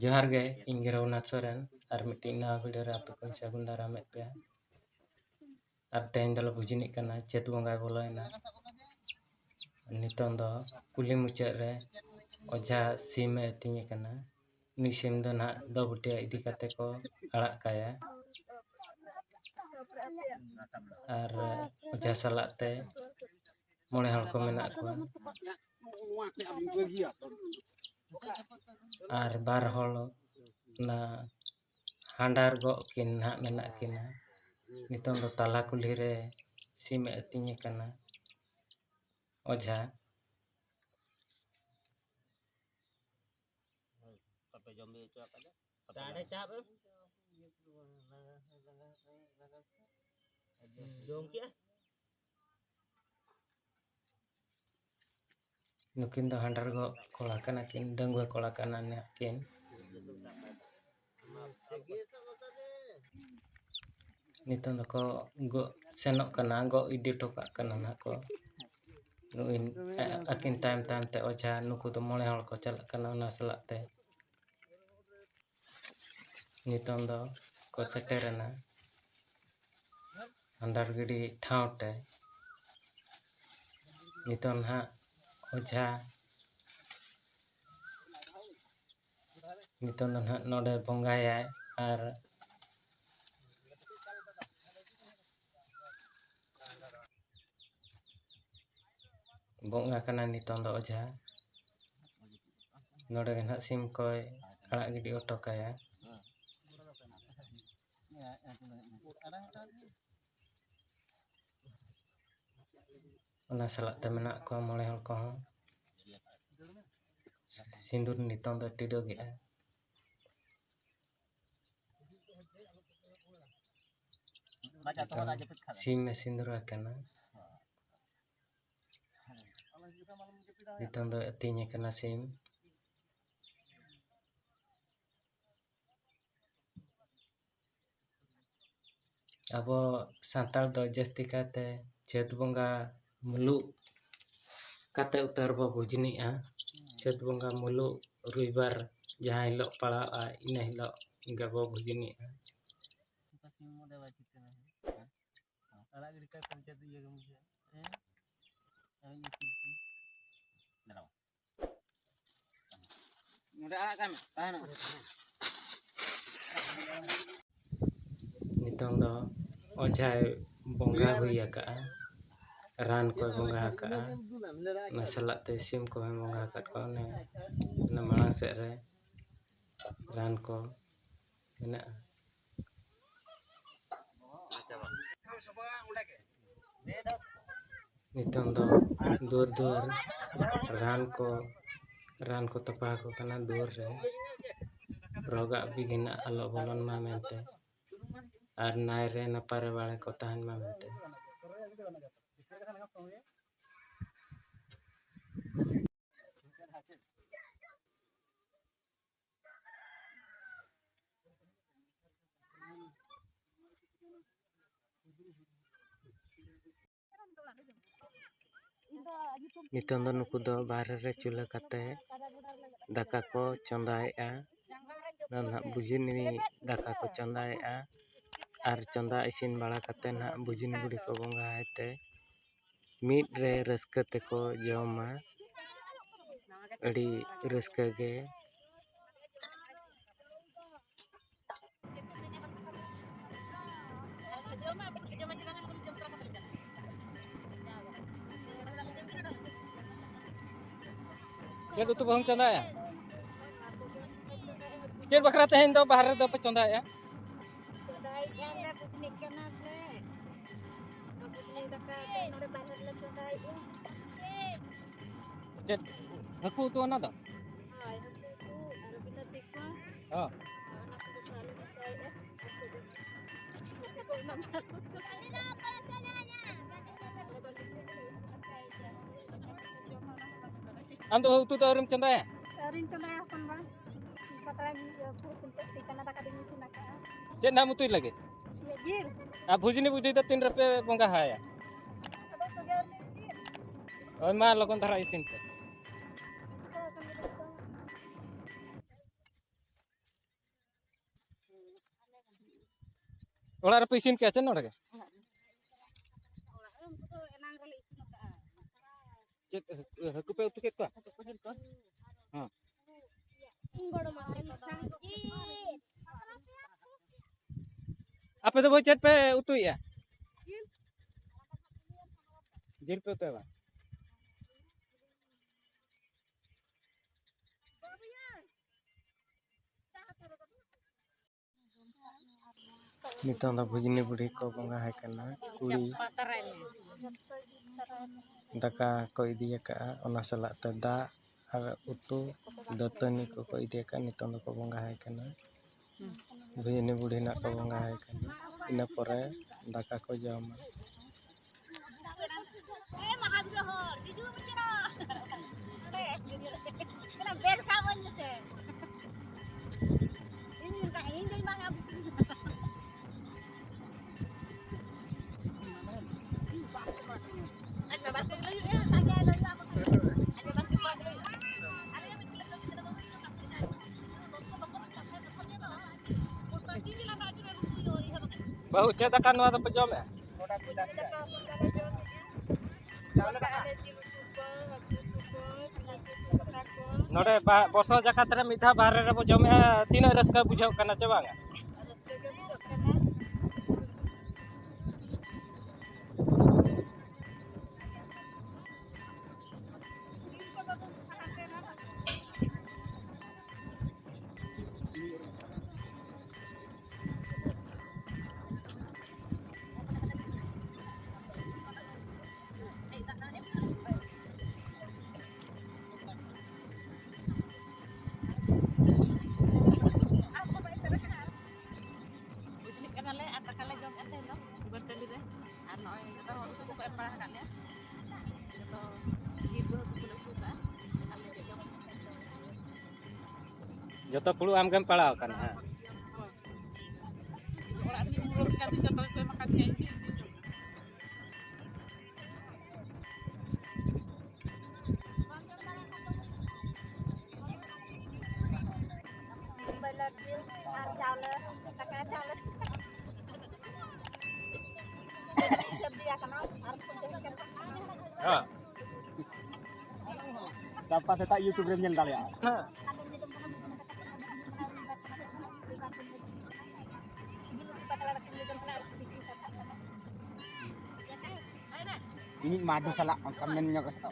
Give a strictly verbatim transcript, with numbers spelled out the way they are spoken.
ᱡᱚᱦᱟᱨ ᱜᱮ, ᱤᱧ ᱜᱮ ᱨᱚᱜᱷᱩᱱᱟᱛᱷ ᱥᱚᱨᱮᱱ, ᱟᱨ ᱢᱤᱫᱴᱤᱡ ᱱᱟᱣᱟ ᱵᱷᱤᱰᱤᱭᱳ ᱨᱮ ᱟᱯᱮ ᱠᱚᱧ ᱥᱟᱹᱜᱩᱱ ᱫᱟᱨᱟᱢᱮᱫ ᱯᱮᱭᱟ᱾ ᱟᱨ ᱛᱮᱦᱮᱧ ᱫᱚᱞᱮ ᱵᱷᱩᱡᱽᱱᱤᱜ ᱠᱟᱱᱟ, ᱪᱟᱹᱛ ᱵᱚᱸᱜᱟᱭ ᱵᱚᱞᱚᱭᱮᱱᱟ᱾ ᱱᱤᱛᱚᱝ ᱫᱚ ᱠᱩᱞᱦᱤ ᱢᱩᱪᱟᱹᱫ ᱨᱮ ᱚᱡᱷᱟ ᱥᱤᱢᱮ ᱟᱹᱛᱤᱧᱮ ᱠᱟᱱᱟ᱾ ᱩᱱᱤ ᱥᱤᱢ ᱫᱚ ᱱᱟᱦᱟᱜ ᱫᱚᱵᱩᱴᱤᱭᱟ ᱤᱫᱤ ᱠᱟᱛᱮ ᱠᱚ ᱟᱲᱟᱜ ᱠᱟᱭᱟ᱾ ᱟᱨ ᱚᱡᱷᱟ ᱥᱟᱞᱟᱜ ᱛᱮ ᱢᱚᱬᱮ ᱦᱚᱲ ᱠᱚ ᱢᱮᱱᱟᱜ ᱠᱚᱣᱟ᱾ ᱟᱨ ᱵᱟᱨ ᱦᱚᱲ ᱚᱱᱟ ᱦᱟᱸᱰᱟᱨ ᱜᱚᱜ ᱠᱤᱱ ᱱᱟᱦᱟᱜ ᱢᱮᱱᱟᱜ ᱠᱤᱱᱟ᱾ ᱱᱤᱛᱚᱝ ᱫᱚ ᱛᱟᱞᱟ ᱠᱩᱞᱦᱤ ᱨᱮ ᱥᱤᱢᱮ ᱟᱹᱛᱤᱧᱮ ᱠᱟᱱᱟ ᱚᱡᱷᱟ᱾ ᱵᱟᱯᱮ ᱡᱚᱢ ᱵᱤ ᱦᱚᱪᱚ ᱟᱠᱟᱫᱟ? ᱪᱟᱬᱮ ᱪᱟᱵ ᱮᱢ᱾ ᱡᱚᱢ ᱠᱮᱜᱼᱟ? ᱱᱩᱠᱤᱱ ᱫᱚ ᱦᱟᱸᱰᱟᱨ ᱜᱚᱜ ᱠᱚᱲᱟ ᱠᱟᱱᱟ ᱠᱤᱱ, ᱰᱟᱺᱜᱩᱣᱟᱹ ᱠᱚᱲᱟ ᱠᱟᱱᱟ ᱱᱟᱦᱟᱜ ᱠᱤᱱ᱾ ᱱᱤᱛᱚᱝ ᱫᱚᱠᱚ ᱜᱚᱜ ᱥᱮᱱᱚᱜ ᱠᱟᱱᱟ, ᱜᱚᱜ ᱤᱫᱤ ᱦᱚᱴᱚ ᱠᱟᱜ ᱠᱟᱱᱟ ᱱᱟᱦᱟᱜ ᱠᱚ᱾ ᱱᱩᱭ, ᱟᱹᱠᱤᱱ ᱛᱟᱭᱚᱢ ᱛᱟᱭᱚᱢ ᱛᱮ ᱚᱡᱷᱟ, ᱱᱩᱠᱩ ᱫᱚ ᱢᱚᱬᱮ ᱦᱚᱲ ᱠᱚ ᱪᱟᱞᱟᱜ ᱠᱟᱱᱟ ᱚᱱᱟ ᱥᱟᱞᱟᱜ ᱛᱮ᱾ ᱱᱤᱛᱚᱝ ᱫᱚ ᱠᱚ ᱥᱮᱴᱮᱨᱮᱱᱟ᱾ ᱦᱟᱸᱰᱟᱨ ᱜᱤᱰᱤ ᱴᱷᱟᱶ ᱛᱮ᱾ ᱱᱤᱛᱚᱝ ᱱᱟᱦᱟᱜ ᱚᱡᱷᱟ, ᱱᱤᱛᱚᱝ ᱫᱚ ᱱᱟᱦᱟᱜ ᱱᱚᱰᱮ ᱵᱚᱸᱜᱟᱭᱟᱭ ᱟᱨ ᱵᱚᱸᱜᱟ ᱠᱟᱱᱟᱭ ᱱᱤᱛᱚᱝ ᱫᱚ ᱚᱡᱷᱟ᱾ ᱱᱚᱰᱮ ᱜᱮ ᱱᱟᱦᱟᱜ ᱥᱤᱢ ᱠᱚᱭ ᱟᱲᱟᱜ ᱜᱤᱰᱤ ᱦᱚᱴᱚ ᱠᱟᱭᱟ᱾ ᱚᱱᱟ ᱥᱟᱞᱟᱜ ᱛᱮ ᱢᱮᱱᱟᱜ ᱠᱚᱣᱟ ᱢᱚᱬᱮ ᱦᱚᱲ ᱠᱚᱦᱚᱸ᱾ ᱥᱤᱸᱫᱩᱨ ᱱᱤᱛᱚᱝ ᱫᱚ ᱴᱤᱰᱟᱹᱜᱮᱜᱼᱟ᱾ ᱱᱤᱛᱚᱝ ᱥᱤᱢ ᱮ ᱥᱤᱸᱫᱩᱨ ᱟᱠᱟᱱᱟ᱾ ᱱᱤᱛᱚᱝ ᱫᱚ ᱟᱹᱛᱤᱧᱮ ᱠᱟᱱᱟ ᱥᱤᱢ᱾ ᱟᱵᱚ ᱥᱟᱱᱛᱟᱲ ᱫᱚ ᱡᱟᱹᱥᱛᱤ ᱠᱟᱭᱛᱮ ᱪᱟᱹᱛ ᱵᱚᱸᱜᱟ ᱢᱩᱞᱩᱜ ᱠᱟᱛᱮ ᱩᱛᱟᱹᱨ ᱵᱚ ᱵᱩᱡᱽᱱᱤᱜᱼᱟ᱾ ᱪᱟᱹᱛ ᱵᱚᱸᱜᱟ ᱢᱩᱞᱩᱜ ᱨᱚᱵᱤᱵᱟᱨ ᱡᱟᱦᱟᱸ ᱦᱤᱞᱳᱜ ᱯᱟᱲᱟᱜᱼᱟ, ᱤᱱᱟᱹ ᱦᱤᱞᱳᱜ ᱜᱮᱵᱚ ᱵᱷᱩᱡᱤᱱᱮᱜᱼᱟ᱾ ᱚᱱᱠᱟ ᱥᱤᱢ ᱢᱚᱫᱮ ᱵᱟᱭ ᱴᱷᱤᱠ ᱠᱟᱱᱟ᱾ ᱦᱮᱸ? ᱟᱲᱟᱜ ᱜᱤᱰᱤ ᱠᱟᱜ ᱠᱷᱟᱱ ᱪᱮᱫ ᱤᱭᱟᱹ ᱜᱮᱢ ᱵᱩᱡᱷᱟᱹᱣᱟ? ᱦᱮᱸ? ᱟᱨ ᱤᱧ ᱤᱥᱤᱱ ᱠᱤᱱ᱾ ᱫᱟᱸᱲᱟᱣ᱾ ᱱᱚᱰᱮ ᱟᱲᱟᱜ ᱠᱟᱜ ᱢᱮ, ᱛᱟᱦᱮᱱᱟ᱾ ᱱᱤᱛᱚᱝ ᱫᱚ ᱚᱡᱷᱟᱭ ᱵᱚᱸᱜᱟ ᱦᱩᱭ ᱟᱠᱟᱜᱼᱟ, ᱨᱟᱱ ᱠᱚᱭ ᱵᱚᱸᱜᱟ ᱟᱠᱟᱜᱼᱟ, ᱚᱱᱟ ᱥᱟᱞᱟᱜ ᱛᱮ ᱥᱤᱢ ᱠᱚᱦᱚᱸᱭ ᱵᱚᱸᱜᱟ ᱟᱠᱟᱫ ᱠᱚᱣᱟ᱾ ᱚᱱᱮ, ᱚᱱᱟ ᱢᱟᱲᱟᱝ ᱥᱮᱫ ᱨᱮ ᱨᱟᱱ ᱠᱚ ᱢᱮᱱᱟᱜᱼᱟ᱾ ᱱᱤᱛᱚᱝ ᱫᱚ ᱫᱩᱣᱟᱹᱨ ᱫᱩᱣᱟᱹᱨ ᱨᱟᱱ ᱠᱚ, ᱨᱟᱱ ᱠᱚ ᱛᱚᱯᱟ ᱟᱠᱚ ᱠᱟᱱᱟ ᱫᱩᱣᱟᱹᱨ ᱨᱮ, ᱨᱳᱜᱽ ᱟᱜ ᱵᱤᱜᱷᱤᱱ ᱟᱜ ᱟᱞᱚ ᱵᱚᱞᱚᱱ ᱢᱟ ᱢᱮᱱᱛᱮ, ᱟᱨ ᱱᱟᱭ ᱨᱮ ᱱᱟᱯᱟᱭ ᱨᱮ ᱵᱟᱲᱮ ᱠᱚ ᱛᱟᱦᱮᱱ ᱢᱟ ᱢᱮᱱᱛᱮ᱾ ᱱᱤᱛᱚᱝ ᱫᱚ ᱱᱩᱠᱩ ᱫᱚ ᱵᱟᱦᱨᱮ ᱨᱮ ᱪᱩᱞᱦᱟᱹ ᱠᱟᱛᱮ ᱫᱟᱠᱟ ᱠᱚ ᱪᱚᱸᱫᱟᱭᱮᱜᱼᱟ᱾ ᱱᱚᱣᱟ ᱱᱟᱦᱟᱜ ᱵᱩᱡᱷᱤᱱᱤ ᱫᱟᱠᱟ ᱠᱚ ᱪᱚᱸᱫᱟᱭᱮᱜᱼᱟ᱾ ᱟᱨ ᱪᱚᱸᱫᱟ ᱤᱥᱤᱱ ᱵᱟᱲᱟ ᱠᱟᱛᱮ ᱱᱟᱦᱟᱜ ᱵᱩᱡᱷᱤᱱ ᱵᱩᱰᱷᱤ ᱠᱚ ᱵᱚᱸᱜᱟ ᱟᱭ ᱛᱮ ᱢᱤᱫ ᱨᱮ ᱨᱟᱹᱥᱠᱟᱹ ᱛᱮᱠᱚ ᱡᱚᱢᱟ᱾ ᱟᱹᱰᱤ ᱨᱟᱹᱥᱠᱟᱹ ᱜᱮ᱾ ᱪᱮᱫ ᱩᱛᱩ ᱵᱟᱹᱦᱩᱢ ᱪᱚᱸᱫᱟᱭᱟ? ᱪᱮᱫ ᱵᱟᱠᱷᱨᱟ ᱛᱮᱦᱮᱧ ᱫᱚ ᱵᱟᱦᱨᱮ ᱨᱮᱫᱚ ᱯᱮ ᱪᱚᱸᱫᱟᱭᱮᱜᱼᱟ? ᱪᱚᱸᱫᱟᱭᱮᱜᱼᱟ ᱞᱮ, ᱵᱩᱡᱽᱱᱤ ᱠᱟᱱᱟ ᱞᱮ᱾ ᱵᱩᱡᱽᱱᱤ ᱫᱟᱠᱟ ᱫᱚ ᱱᱚᱰᱮ ᱵᱟᱦᱨᱮ ᱨᱮᱞᱮ ᱪᱚᱸᱫᱟᱭᱮᱜᱼᱟ᱾ ᱪᱮᱫ ᱦᱟᱹᱠᱩ ᱩᱛᱩ ᱚᱱᱟ ᱫᱚ? ᱦᱳᱭ, ᱦᱟᱹᱠᱩ ᱩᱛᱩ ᱟᱨ ᱵᱤᱞᱟᱹᱛᱤ ᱠᱚ᱾ ᱦᱚᱸ᱾ ᱟᱨ ᱚᱱᱟ ᱠᱚᱫᱚ ᱟᱞᱮ ᱞᱮ ᱪᱚᱸᱫᱟᱭᱮᱜᱼᱟ᱾ ᱦᱟᱹᱠᱩ ᱫᱚ᱾ ᱟᱢ ᱫᱚ ᱩᱛᱩ ᱫᱚ ᱟᱹᱣᱨᱤᱢ ᱪᱚᱸᱫᱟᱭᱟ? ᱟᱹᱣᱨᱤᱧ ᱪᱚᱸᱫᱟᱭᱟ ᱦᱚᱯᱚᱱ ᱵᱟ᱾ ᱯᱟᱛᱲᱟᱧ ᱤᱭᱟᱹ ᱯᱷᱩᱲᱩᱜ ᱤᱧ ᱯᱮ ᱴᱷᱤᱠ ᱠᱟᱱᱟ, ᱫᱟᱠᱟ ᱫᱚᱧ ᱤᱥᱤᱱ ᱟᱠᱟᱫᱼᱟ᱾ ᱪᱮᱫ ᱱᱟᱜ ᱮᱢ ᱩᱛᱩᱭ ᱞᱟᱹᱜᱤᱫ? ᱤᱭᱟᱹ ᱡᱤᱞ᱾ ᱟᱨ ᱵᱷᱩᱡᱽᱱᱤ ᱵᱩᱰᱷᱤ ᱫᱚ ᱛᱤᱱ ᱨᱮᱯᱮ ᱵᱚᱸᱜᱟ ᱟᱭᱟ? ᱟᱫᱚ ᱛᱚᱵᱮ ᱟᱨ ᱢᱤᱫ ᱫᱤᱱ᱾ ᱦᱳᱭ, ᱢᱟ ᱞᱚᱜᱚᱱ ᱫᱷᱟᱨᱟ ᱤᱥᱤᱱ ᱯᱮ᱾ ᱤᱥᱤᱱ ᱠᱚ ᱮᱠᱷᱚᱱ ᱫᱚ ᱡᱚᱛᱚ ᱚᱲᱟᱜ ᱨᱮᱯᱮ ᱤᱥᱤᱱ ᱠᱮᱜᱼᱟ ᱪᱮᱫ ᱱᱚᱰᱮ ᱜᱮ? ᱪᱮᱫ ᱦᱟᱹᱠᱩ ᱯᱮ ᱩᱛᱩ ᱠᱮᱫ ᱠᱚᱣᱟ? ᱦᱮᱸ᱾ ᱟᱯᱮ ᱫᱚ ᱵᱟᱹᱭ ᱪᱮᱫ ᱯᱮ ᱩᱛᱩᱭᱮᱫᱼᱟ? ᱡᱤᱞ ᱯᱮ ᱩᱛᱩᱭᱟ ᱵᱟᱝ? ᱱᱤᱛᱚᱝ ᱫᱚ ᱵᱷᱩᱡᱽᱱᱤ ᱵᱩᱰᱷᱤ ᱠᱚ ᱵᱚᱸᱜᱟ ᱟᱭ ᱠᱟᱱᱟ᱾ ᱠᱩᱲᱤ ᱫᱟᱠᱟ ᱠᱚ ᱤᱫᱤ ᱟᱠᱟᱫᱼᱟ, ᱚᱱᱟ ᱥᱟᱞᱟᱜ ᱛᱮ ᱫᱟᱜ ᱟᱨ ᱩᱛᱩ, ᱫᱟᱹᱛᱟᱹᱱᱤ ᱠᱚᱠᱚ ᱤᱫᱤ ᱟᱠᱟᱫᱼᱟ᱾ ᱱᱤᱛᱚᱝ ᱫᱚᱠᱚ ᱵᱚᱸᱜᱟ ᱟᱭ ᱠᱟᱱᱟ᱾ ᱵᱷᱩᱡᱽᱱᱤ ᱵᱩᱰᱷᱤ ᱱᱟᱜ ᱠᱚ ᱵᱚᱸᱜᱟ ᱟᱭ ᱠᱟᱱᱟ᱾ ᱤᱱᱟᱹ ᱯᱚᱨᱮ ᱫᱟᱠᱟ ᱠᱚ ᱡᱚᱢᱟ᱾ ᱵᱟᱹᱦᱩ, ᱪᱮᱫ ᱫᱟᱠᱟ ᱱᱚᱣᱟ ᱫᱚᱯᱮ ᱡᱚᱢᱮᱜᱼᱟ? ᱱᱚᱰᱮ ᱵᱟ-, ᱵᱚᱥᱚ ᱡᱟᱠᱟᱛ ᱨᱮ ᱢᱤᱫ ᱫᱷᱟᱣ ᱵᱟᱦᱨᱮ ᱨᱮᱵᱚ ᱡᱚᱢᱮᱜᱼᱟ, ᱛᱤᱱᱟᱹᱜ ᱨᱟᱹᱥᱠᱟᱹ ᱵᱩᱡᱷᱟᱹᱜ ᱠᱟᱱᱟ ᱪᱮ ᱵᱟᱝᱟ? ᱨᱟᱹᱥᱠᱟᱹ ᱜᱮ ᱵᱩᱡᱷᱟᱹᱜ ᱠᱟᱱᱟ᱾ ᱵᱩᱡᱽᱱᱤᱜ ᱠᱟᱱᱟᱞᱮ ᱟᱨ ᱫᱟᱠᱟ ᱞᱮ ᱡᱚᱢᱮᱫᱼᱟ ᱛᱮᱦᱮᱧ ᱫᱚ ᱩᱵᱟᱹᱨ ᱴᱟᱺᱰᱤ ᱨᱮ᱾ ᱟᱨ ᱱᱚᱜᱼᱚᱭ ᱡᱚᱛᱚ ᱦᱚᱲ ᱩᱛᱩ ᱠᱚᱠᱚ ᱮᱢ ᱵᱟᱲᱟ ᱟᱠᱟᱫ ᱞᱮᱭᱟ᱾ ᱡᱚᱛᱚ ᱡᱤᱞ ᱠᱚ ᱦᱟᱹᱠᱩ ᱠᱚᱞᱮ ᱩᱛᱩ ᱠᱟᱜᱼᱟ᱾ ᱟᱨ ᱞᱮ ᱡᱚᱢ᱾ ᱡᱚᱛᱚ ᱯᱷᱩᱲᱩᱜ ᱟᱢ ᱜᱮᱢ ᱯᱟᱲᱟᱣ ᱟᱠᱟᱱᱟ, ᱦᱮᱸ? ᱦᱳᱭ᱾ ᱤᱧ ᱫᱚ ᱚᱲᱟᱜ ᱨᱤᱱᱤᱡ ᱢᱩᱨᱟᱹ ᱞᱮᱠᱟᱛᱮ ᱡᱚᱛᱚ ᱜᱮᱠᱚ ᱮᱢ ᱟᱠᱟᱫᱤᱧᱟ, ᱤᱧ ᱜᱮ ᱤᱧ ᱜᱮ ᱡᱚᱢ᱾ ᱵᱚᱭᱞᱟᱨ ᱡᱤᱞ ᱟᱨ ᱪᱟᱣᱞᱮ, ᱫᱟᱠᱟ ᱪᱟᱣᱞᱮ᱾ ᱦᱮᱸ᱾ ᱜᱟᱯᱟ ᱥᱮᱛᱟᱜ YouTube ᱨᱮᱢ ᱧᱮᱞ ᱫᱟᱲᱮᱭᱟᱜᱼᱟ᱾ ᱦᱮᱸ᱾ ᱤᱧᱤᱡ ᱢᱟᱹᱫᱩ ᱥᱟᱞᱟᱜ ᱚᱱᱠᱟ ᱢᱮᱱ ᱧᱚᱜ ᱠᱟᱛᱮ᱾